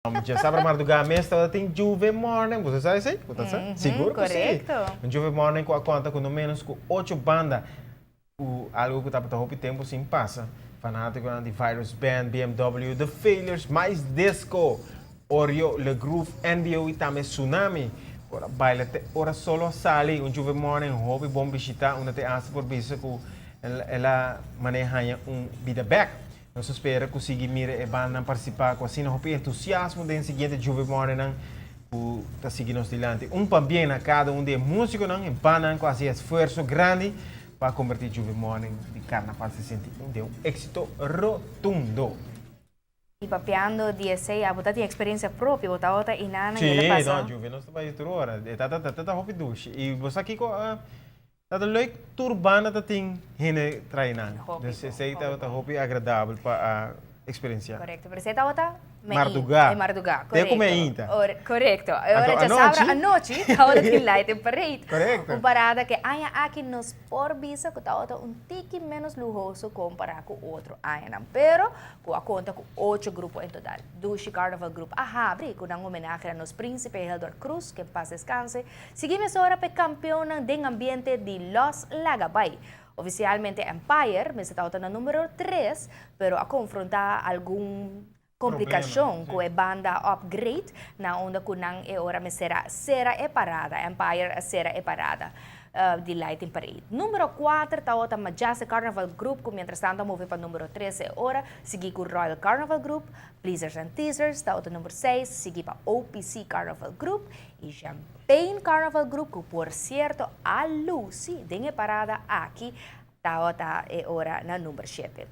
Djasabra mardugá mes tabata tin Juve Morning. Boso sa esei? Bo ta sa? Sigur ku si. Korekto. Un Juve Morning ku a konta ku no ménos ku ocho banda, ku algu ku tabata hopi tempu sin pasa. Fanátikonan di Virus Band, BMW, The Failures, Mais Disco, Oreo, Le Groove, NBO i tambe Tsunami por a baila te ora solo a sali. Un Juve Morning hopi bon bishitá, unda te asta por bisa ku el a manera haña un bida bèk. Nos ta spera ku sigui mira e bandanan partisipá ku asina hopi entusiasmo den siguiente Juve Morningnan ku ta sigui nos dilanti. Un pabien na kada un di e músikonan i bandanan ku a hasi esfuerso grandi pa kombertí Juve Morning di Karnaval 61 den un éksito rotundo. I papiando di esei, abo ta tin eksperensia propio, bo tabata einan i el a pasa? Sí, no, Juve nos ta bai tur ora. E ta ta hopi dushi. I bo sa kiko? Ta ta leuk tur banda ta tin hende trae nan. Dus esey tabata hopi agradabel pa a experiencia. Correcto, pero esey tabata Mardugá. E mardugá, Te cu meinta. Correcto. E ora djasabra anochi tabata tin light and parade. Correcto. Un parada cu e aña aki nos por bisa cu tabata un tiki menos luhoso compara cu otro añanan. Pero cu a conta cu ocho grupo en total. Dushi Carnival Group a habri cu nan homenahe na nos Principe Hildor Cruz, que en paz descanse. Sigui mesora p'e kampeonnan den ambiente di Los Laga Bai. Ofisialmente Empire mester tabata na numero tres, pero a konfrontá algun komplikashon ku e banda Upgrade na unda ku nan e ora mester a sera e parada. Empire a sera e parada di Lighting Parade. Numero kuater tabata Majestic Carnival Group ku mientrastanto a move pa numero tres e ora, sigui ku Royal Carnival Group, Pleasers and Teasers tabata numero seis, sigui pa OPC Carnival Group I Champagne Carnival Group ku por sierto a lusi den e parada aki tabata e ora na number shete.